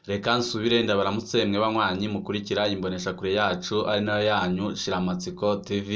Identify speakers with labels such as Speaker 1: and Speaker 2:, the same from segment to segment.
Speaker 1: Reka nsubire ndabaramutse mwe banywanyi mukurikira imboneshakure yacu ari nayo yanyu Shiramatsiko TV.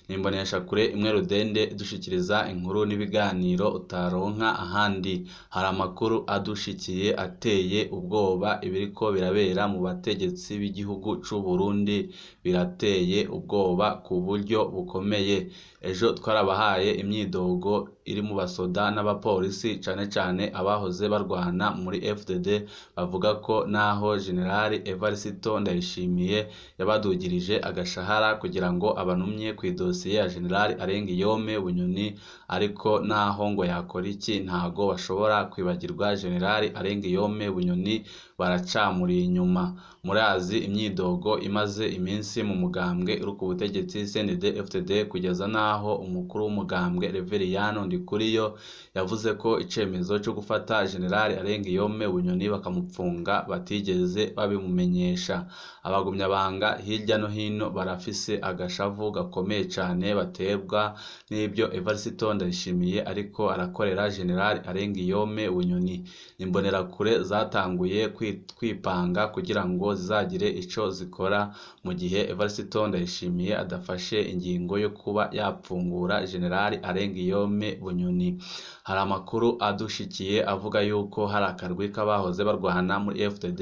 Speaker 1: Ni imboneshakure imwe rudende idushikiriza inkuru n'ibiganiro utaronka ahandi. Hari amakuru adushikiye ateye ubwoba, ibiriko birabera mu bategetsi b'igihugu c'u Burundi birateye ubwoba ku buryo bukomeye. Ejo twarabahaye imyidogo iri mu basoda n'abapolisi, cane cane abahoze barwana muri FDD, bavuga ko naho General Evariste Ndayishimiye yabadugirije agashahara kugira ngo abanumye kw'idosiye ya General Arengiyome Bunyoni, ariko naho ngo yakora iki ntago bashobora kwibagirwa General Arengiyome Bunyoni, baracamuri inyuma. Murazi imyidogo imaze iminsi mu mugambwe uri ku butegetsi CNDD-FDD, kugeza naho umukuru w'umugambwe Reveriyano Ndikuriyo yavuze ko icemezo co gufata General Arengiyome Bunyoni bakamupfunga batigeze babimumenyesha. Abagumyabanga hirya no hino barafise agashavu gakomeye cane baterwa n'ibyo Evariste Ndayishimiye ariko arakorera General Arengiyome Bunyoni. Imbonerakure zatanguye kwipanga kugira ngo zizagire ico zikora mu gihe Evariste Ndayishimiye adafashe ingingo yo kuba yapfungura General Arengiyome Bunyoni. Hari amakuru adushikiye avuga yuko hari akarwi k'abahoze barwana muri FDD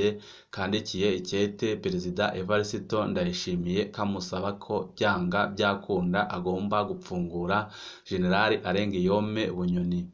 Speaker 1: kandikiye ikete Perezida Evariste Ndayishimiye kamusaba ko byanga byakunda agomba gupfungura General Arengiyome Bunyoni.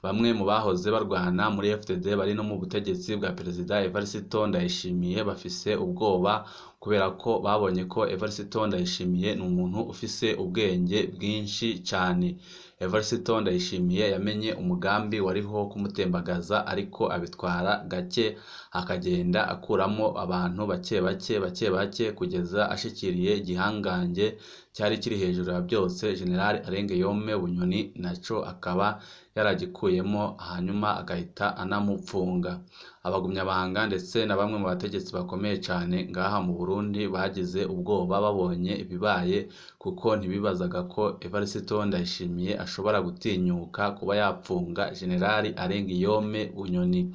Speaker 1: Bamwe mu bahoze barwana muri FDD bari no mu butegetsi bwa Perezida Evariste Ndayishimiye bafise ubwoba kubera ko babonye ko Evariste Ndayishimiye ni umuntu ufise ubwenge bwinshi cane. Evariste Ndayishimiye yamenye umugambi wariho kumutembagaza, ariko abitwara gake, akagenda akuramo abantu bake bake bake bake kugeza ashikiriye igihangange cyari kiri hejuru ya byose, General Arengiyome Bunyoni, naco akaba yaragikuyemo, hanyuma agahita anamupfunga. Abagumyabanga ndetse na bamwe mu bategetsi bakomeye cane ngaha mu Burundi bagize ubwoba babonye ibibaye, kuko ntibibazaga ko Evariste Ndayishimiye ashobora gutinyuka kuba yapfunga General Arengiyome Bunyoni.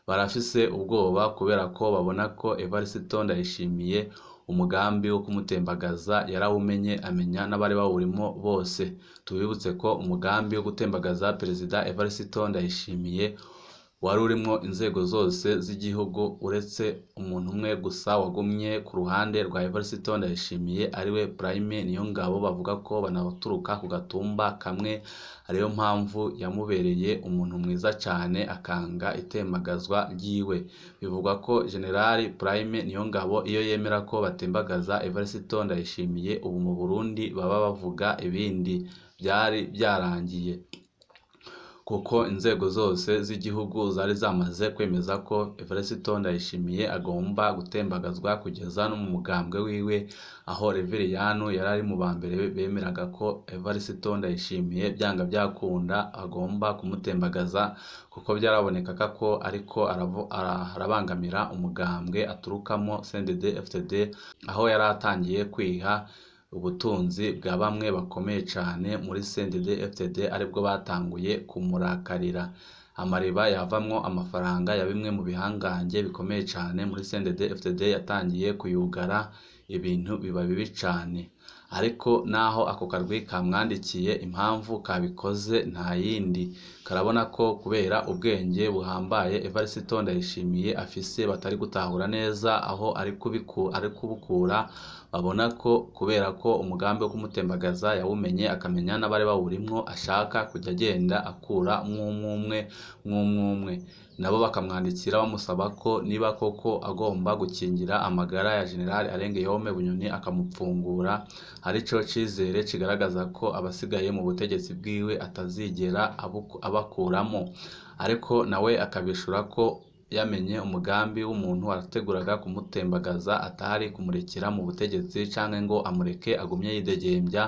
Speaker 1: Barafise ubwoba kubera ko babona ko Evariste Ndayishimiye umugambi wo kumutembagaza yarawumenye, amenya n'abari bawurimo bose. Tubibutse ko umugambi wo gutembagaza Perezida Evariste Ndayishimiye wari urimwo inzego zose z'igihugu, uretse umuntu umwe gusa wagumye ku ruhande rwa Evariste Ndayishimiye, ariwe Prime Niyongabo, bavuga ko banaturuka ku gatumba kamwe, ariyo mpamvu yamubereye umuntu mwiza cane akanga itembagazwa ryiwe. Bivugwa ko General Prime Niyongabo iyo yemera ko batembagaza Evariste Ndayishimiye, ubu mu Burundi baba bavuga ibindi, byari byarangiye, kuko inzego zose z'igihugu zari zamaze kwemeza ko Evariste Ndayishimiye agomba gutembagazwa, kugeza no mu mugambwe wiwe, aho Reveriyano yari ari mu ba mbere bemeraga ko Evariste Ndayishimiye byanga byakunda agomba kumutembagaza, kuko byarabonekaga ko ariko arabangamira umugambwe aturukamo CNDD-FDD, aho yari atangiye kwiha ubutunzi bwa bamwe bakomeye cane muri CNDD-FDD, aribwo batanguye kumurakarira. Amariba yavamwo amafaranga ya bimwe mu bihangange bikomeye cane muri CNDD-FDD yatangiye kuyugara, ibintu biba bibi cane. Ariko naho ako karwi kamwandikiye, impamvu kabikoze nta yindi, karabona ko kubera ubwenge buhambaye Evariste Ndayishimiye afise batari gutahura neza aho ari kubukura. Babona ko kubera ko umugambi wo kumutembagaza yawumenye, akamenya n'abari bawurimwo, ashaka kujya agenda akura mwumwe mwumwe, nabo bakamwandikira bamusaba ko niba koko agomba gukingira amagara ya General Arengiyome Bunyoni akamupfungura, arico cizere kigaragaza ko abasigaye mu butegetsi bwiwe atazigera abakuramo. Ariko nawe akabishura ko yamenye umugambi w'umuntu wateguraga kumutembagaza atari kumurekera mu butegetsi canke ngo amureke agumye yidegembya,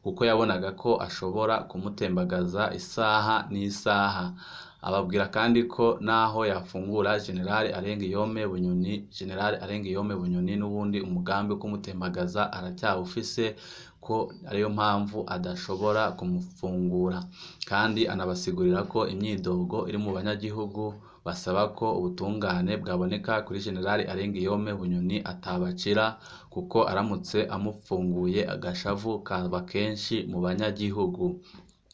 Speaker 1: kuko yabonaga ko ashobora kumutembagaza isaha n'isaha. Ababwira kandi ko naho yafungura General Arengiyome Bunyoni, General Arengiyome Bunyoni n'ubundi umugambi wo kumutembagaza aracyawufise, ko ariyo mpamvu adashobora kumufungura. Kandi anabasigurira ko imyidogo iri mu banyagihugu Basaba ko ubutungane bwaboneka kuri General Alengiyome Bunyoni atabacira, kuko aramutse amupfunguye agashavu kaba kenshi mu banyagihugu.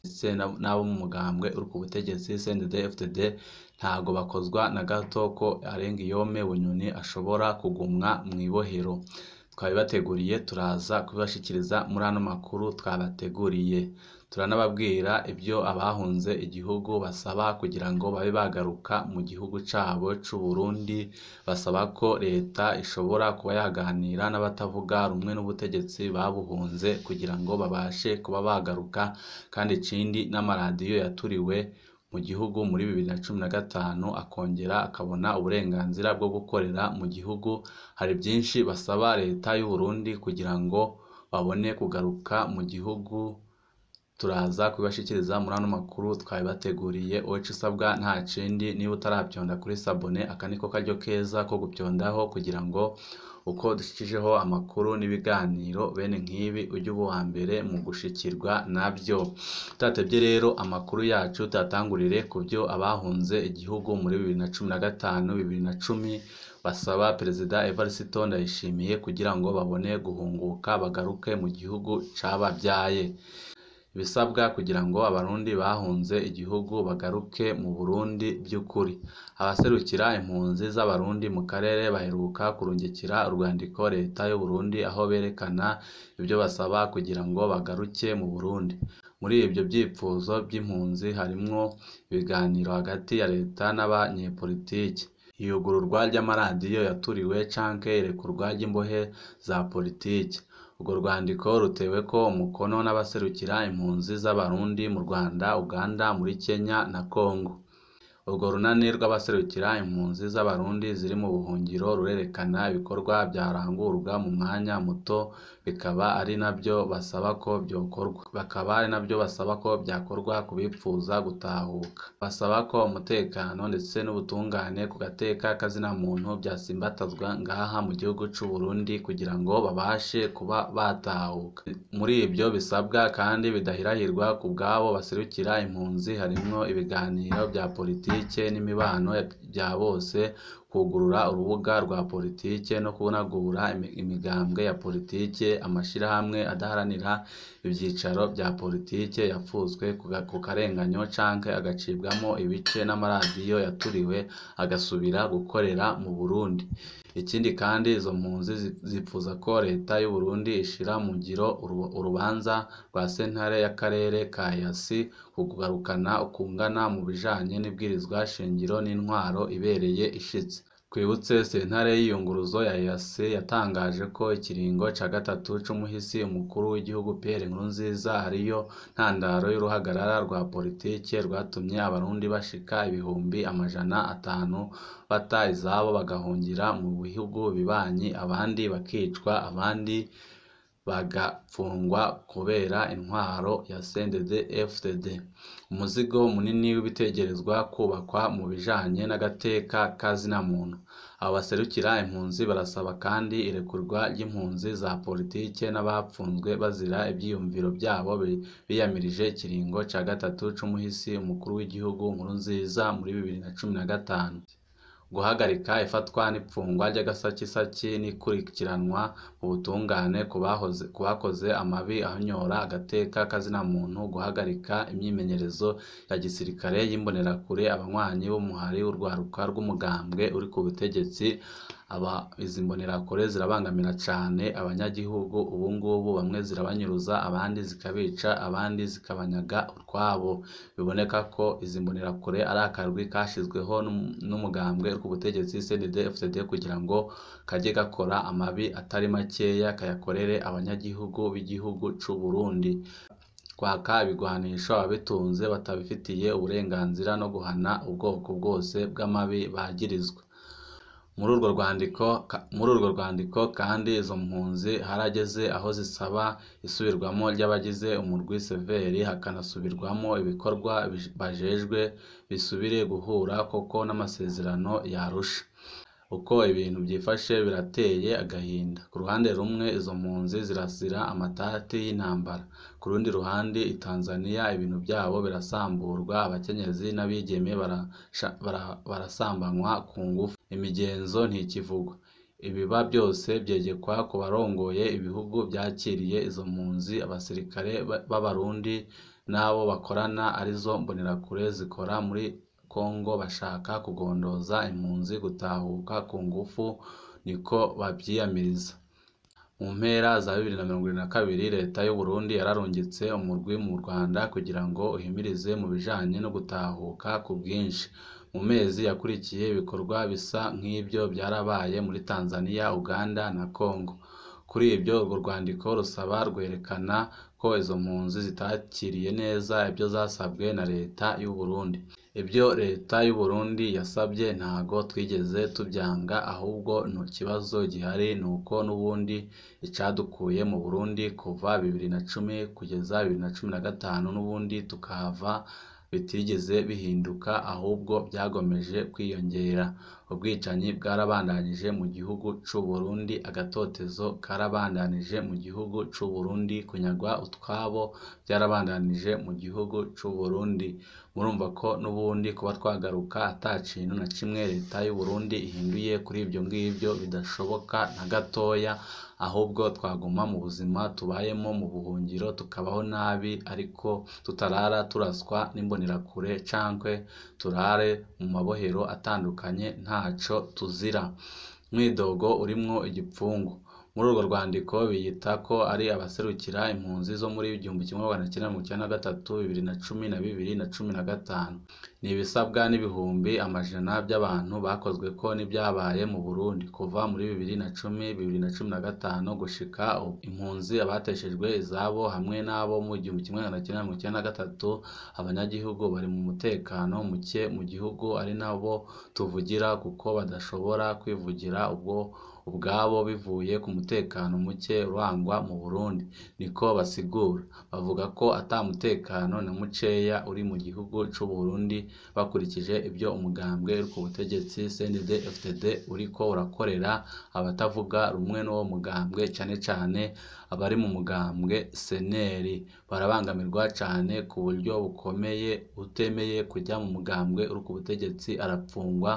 Speaker 1: Ndetse n'abo mu mugambwe uri ku butegetsi CNDD-FDD ntago bakozwa na gato ko Alengiyome Bunyoni ashobora kugumwa mw'ibohero. Twabibateguriye, turaza kubibashikiriza muri ano makuru twabateguriye. Turanababwira ibyo abahunze igihugu basaba kugira ngo babe bagaruka mu gihugu cabo c'u Burundi. Basaba ko leta ishobora kuba yaganira n'abatavuga rumwe n'ubutegetsi babuhunze kugira ngo babashe kuba bagaruka, kandi ikindi n'amaradiyo yaturiwe mu gihugu muri 2015 akongera akabona uburenganzira bwo gukorera mu gihugu. Hari byinshi basaba leta y'u Burundi kugira ngo babone kugaruka mu gihugu. Turaza kubibashikiriza muri ano makuru twabibateguriye. Wowe ico usabwa nta kindi, niba utaravyonda kuri sabone, aka niko karyo keza ko gupyondaho kugira ngo uko dushikijeho amakuru n'ibiganiro bene nk'ibi ujye uba uwa mbere mu gushikirwa navyo. Tutatevye rero amakuru yacu tuyatangurire ku vyo abahunze igihugu muri 2015, 2010 basaba Perezida Evariste Ndayishimiye kugira ngo babone guhunguka bagaruke mu gihugu cabavyaye. Ibisabwa kugira ngo abarundi bahunze igihugu bagaruke mu Burundi vy'ukuri. Abaserukira impunzi z'abarundi mu karere baheruka kurungikira urwandiko leta y'u Burundi aho berekana ivyo basaba kugira ngo bagaruke mu Burundi. Muri ivyo vyipfuzo vy'impunzi harimwo ibiganiro hagati ya leta n'abanyepolitike, iyugururwa ry'amaradiyo yaturiwe canke irekurwa ry'imbohe za politike. Urwo rwandiko ruteweko umukono n'abaserukira impunzi z'abarundi mu Rwanda, Uganda, muri Kenya na Congo. Urwo runani rw'abaserukira impunzi z'abarundi ziri mu buhungiro rurerekana ibikorwa vyarangurwa mu mwanya muto, bikaba ari navyo basaba ko vyokorwa, bakaba ari navyo basaba ko vyakorwa ku bipfuza gutahuka. Basaba ko umutekano ndetse n'ubutungane ku gateka kazina muntu vyasimbatazwa ngaha mu gihugu c'u Burundi kugira ngo babashe kuba batahuka. Muri ivyo bisabwa kandi bidahirahirwa ku bw'abo baserukira impunzi harimwo ibiganiro vya politike n'imibano vya bose, kwugurura urubuga rwa politike no kunagura imigambwe ya politike, amashirahamwe adaharanira ivyicaro vya politike yapfuzwe ku karenganyo canke agacibwamwo ibice n'amaradiyo yaturiwe agasubira gukorera mu Burundi. Ikindi kandi izo mpunzi zipfuza ko leta y'u Burundi ishira mu ngiro urubanza rwa sentare y'akarere ka EAC ku kugarukana ukungana mu bijanye n'ibwirizwa shingiro n'intwaro ibereye ishitse. Twibutse sentare y'iyunguruzo ya EAC yatangaje ko ikiringo ca gatatu c'umuhisi umukuru w'igihugu Pierre Nkurunziza ariyo ntandaro y'uruhagarara rwa politike rwatumye abarundi bashika 500,000 bata izabo bagahungira mu bihugu bibanyi, abandi bakicwa, abandi bagapfungwa kubera intwaro ya CNDD-FDD. Umuzigo munini w'ibitegerezwa kubakwa mu bijanye n'agateka ka zina muntu. Abo baserukira impunzi barasaba kandi irekurwa ry'impunzi za politike n'abapfunzwe bazira ivyiyumviro vyabo biyamirije ikiringo ca gatatu c'umuhisi umukuru w'igihugu Nkurunziza muri 2015. Guhagarika ifatwa n'ipfungwa ry'agasakisaki n'ikurikiranwa mu butungane ku bakoze amabi ahonyora agateka kazina muntu, guhagarika imyimenyerezo ya gisirikare y'imbonerakure, abanywanyi b'umuhari w'urwaruka rw'umugambwe uri ku butegetsi. Izi mbonerakure zirabangamira cane abanyagihugu ubungubu, bamwe zirabanyuruza, abandi zikabica, abandi zikabanyaga utwabo. Biboneka ko izi mbonerakure ari akarwi kashizweho n'umugambwe uri ku butegetsi CNDD-FDD kugira ngo kaje gakora amabi atari makeya kayakorere abanyagihugu b'igihugu c'u Burundi. Kwaka ibigwanisho ababitunze batabifitiye uburenganzira no guhana ubwoko bwose bw'amabi bagirizwa. Muri urwo rwandiko kandi izo mpunzi harageze aho zisaba isubirwamo ry'abagize umurwi Severi, hakanasubirwamo ibikorwa bajejwe bisubire guhura koko n'amasezerano ya Arusha. Uko ibintu byifashe birateye agahinda. Ku ruhande rumwe izo mpunzi zirasira amatati y'intambara, ku rundi ruhande i Tanzania ibintu byabo birasamburwa, abakenyezi n'abigeme barasambanywa ku ngufu, imigenzo ntikivugwa. Ibiba byose byegekwa ku barongoye ibihugu byakiriye izo mpunzi, abasirikare b'Abarundi n'abo bakorana arizo mbonerakure zikora muri Kongo bashaka kugondoza impunzi gutahuka ku ngufu, niko bavyiyamiriza. Mu mpera za 2022 leta y'u Burundi yararungitse umurwi mu Rwanda kugira ngo uhimirize mu bijanye no gutahuka ku bwinshi. Mu mezi yakurikiye ibikorwa bisa nk'ibyo byarabaye muri Tanzania, Uganda na Congo. Kuri ibyo urwo rwandiko rusaba rwerekana ko izo mpunzi zitakiriye neza ibyo zasabwe na leta y'u Burundi. Ibyo leta y'u Burundi yasabye ntago twigeze tubyanga, ahubwo ikibazo gihari ni uko n'ubundi icadukuye mu Burundi kuva 2010 kugeza 2015 n'ubundi tukahava bitigeze bihinduka, ahubwo byagomeje kwiyongera. Ubwicanyi bwarabandanije mu gihugu c'u Burundi, agatotezo karabandanije mu gihugu c'u Burundi, kunyagwa utwabo byarabandanije mu gihugu c'u Burundi. Murumva ko n'ubundi kuba twagaruka ata kintu na kimwe leta y'u Burundi ihinduye kuri ibyo ngibyo bidashoboka na gatoya, ahubwo twaguma mu buzima tubayemo mu buhungiro tukabaho nabi, ariko tutarara turaswa n'imbonerakure cankwe turare mu mabohero atandukanye ntaco tuzira. Mwidogo urimwo igipfungu. Muri urwo rwandiko biyita ko ari abaserukira impunzi zo muri 1993, 2012 na 15. Ni ibisabwa n'ibihumbi amajana by'abantu bakozweko n'ibyabaye mu Burundi kuva muri 2010, 2015 gushika ubu. Impunzi, abateshejwe izabo hamwe n'abo mu 1993, abanyagihugu bari mu mutekano muke mu gihugu ari nabo tuvugira kuko badashobora kwivugira ubwabo bivuye ku mutekano muke urangwa mu Burundi, niko basigura. Bavuga ko ata mutekano na mukeya uri mu gihugu c'u Burundi bakurikije ibyo umugambwe uri ku butegetsi CNDD-FDD uriko urakorera abatavuga rumwe n'uwo mugambwe, cane cane abari mu mugambwe CNL. Barabangamirwa cane ku buryo bukomeye, utemeye kujya mu mugambwe uri ku butegetsi arapfungwa,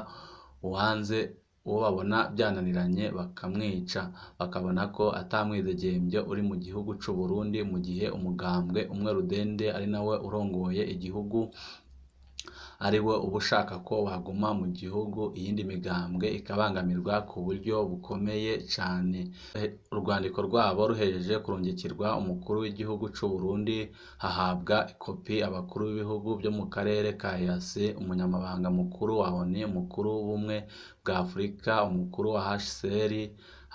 Speaker 1: uwanze uwo babona byananiranye bakamwica, bakabona ko ata mwidegembyo uri mu gihugu c'u Burundi mu gihe umugambwe umwe rudende ari nawe urongoye igihugu ari we uba ushaka ko waguma mu gihugu, iyindi migambwe ikabangamirwa ku buryo bukomeye cane. Urwandiko rwabo ruhejeje kurungikirwa umukuru w'igihugu c'u Burundi, hahabwa ikopi abakuru b'ibihugu byo mu karere ka EAC, umunyamabanga mukuru wa ONU, umukuru w'ubumwe bwa Afurika, umukuru wa HCR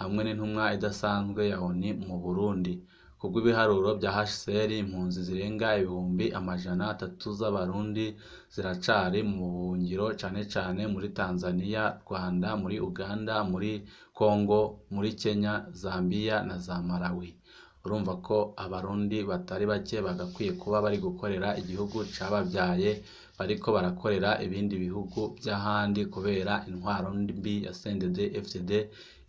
Speaker 1: hamwe n'intumwa idasanzwe ya ONU mu Burundi. Kubw'ibiharuro bya HCR, impunzi zirenga 300,000 z'Abarundi ziracari mu buhungiro, cane cane muri Tanzania, Rwanda, muri Uganda, muri Congo, muri Kenya, Zambia na za Malawi. Urumva ko Abarundi batari bake bagakwiye kuba bari gukorera igihugu cababyaye, bariko barakorera ibindi bihugu by'ahandi kubera intwaro mbi ya CNDD-FDD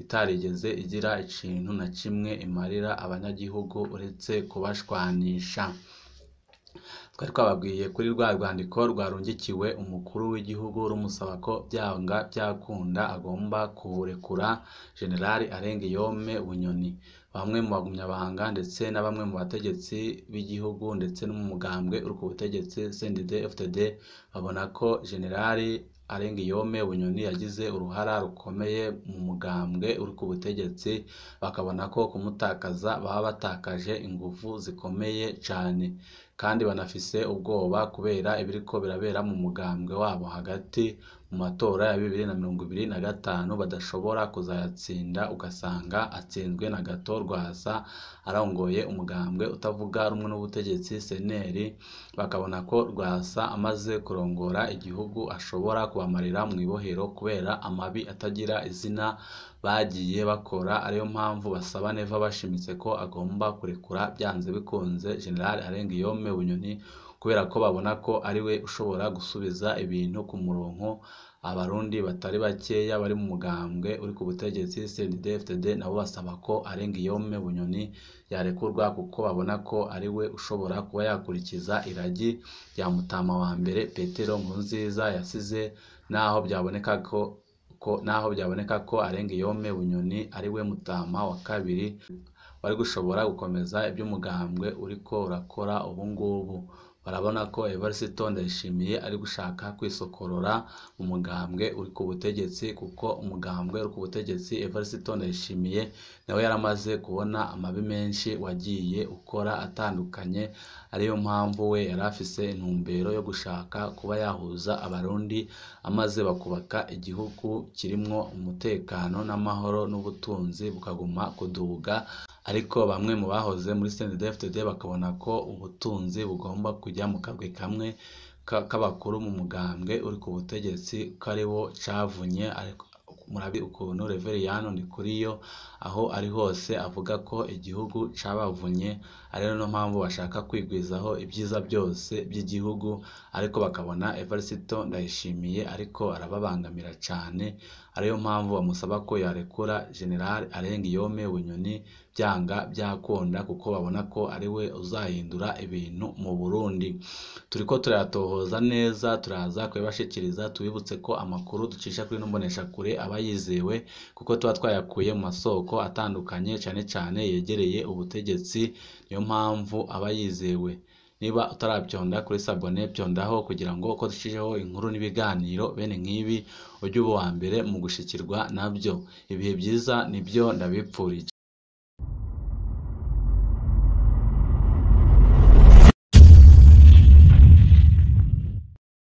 Speaker 1: itarigeze igira ikintu na kimwe imarira abanyagihugu uretse kubashwanisha. Twari twababwiye kuri rwa rwandiko rwarungikiwe umukuru w'igihugu rumusaba ko byanga byakunda agomba kurekura General Arengiyome Bunyoni. Bamwe mu bagumyabanga ndetse na bamwe mu bategetsi b'igihugu ndetse no mu mugambwe uri ku butegetsi CNDD-FDD babona ko General Arengiyome Bunyoni yagize uruhara rukomeye mu mugambwe uri ku butegetsi, bakabona ko kumutakaza baba batakaje ingufu zikomeye cane, kandi banafise ubwoba kubera ibiriko birabera mu mugambwe wabo hagati mu matora ya 2025 badashobora kuzayatsinda, ugasanga atsinzwe na Gato Rwasa arongoye umugambwe utavuga rumwe n'ubutegetsi CNL, bakabona ko Rwasa amaze kurongora igihugu ashobora kubamarira mw'ibohero kubera amabi atagira izina bagiye bakora, ariyo mpamvu basaba Neva bashimitse ko agomba kurekura byanze bikunze General Alain-Guillaume Bunyoni, kubera ko babona ko ariwe ushobora gusubiza ibintu ku murongo. Abarundi batari bakeya bari mu mugambwe uri ku butegetsi CNDD-FDD nabo basaba ko Alain-Guillaume Bunyoni yarekurwa, kuko babona ko ariwe ushobora kuba yakurikiza iragi rya Mutama wa mbere Petero Nkurunziza yasize, naho byaboneka ko Alain-Guillaume Bunyoni ariwe Mutama wa kabiri wari gushobora gukomeza iby'umugambwe uriko urakora ubungubu. Barabona ko Evariste Ndayishimiye ari gushaka kwisokorora mu mugambwe uri ku butegetsi, kuko umugambwe uri ku butegetsi Evariste Ndayishimiye nawe yaramaze kubona amabi menshi wagiye ukora atandukanye, ariyo mpamvu we yari afise intumbero yo gushaka kuba yahuza Abarundi amaze bakubaka igihugu kirimwo umutekano n'amahoro n'ubutunzi bukaguma kuduga. Ariko bamwe mu bahoze muri CNDD-FDD bakabona ko ubutunzi bugomba kujya mu kagwi kamwe k'abakuru mu mugambwe uri ku butegetsi ko ariwo cavunye. Murabi ukuntu Reveriyano Ndikuriyo aho ari hose avuga ko igihugu cabavunye, ari no mpamvu bashaka kwigwizaho ibyiza byose by'igihugu, ariko bakabona Evariste Ndayishimiye ariko arababangamira cane, ariyo mpamvu bamusaba ko yarekura General Alain-Guillaume Bunyoni byanga byakunda, kuko babona ko ariwe uzahindura ibintu mu Burundi. Turiko turayatohoza neza, turaza kuyabashikiriza. Tubibutse ko amakuru ducisha kuri ino mboneshakure aba yizewe, kuko tuba twayakuye mu masoko atandukanye, cane cane yegereye ubutegetsi, niyo mpamvu aba yizewe. Niba utarabyonda kuri sabone, byondaho kugira ngo uko dushijeho inkuru n'ibiganiro bene nk'ibi ujye uba uwa mbere mu gushikirwa nabyo. Ibihe byiza nibyo ndabipfurije.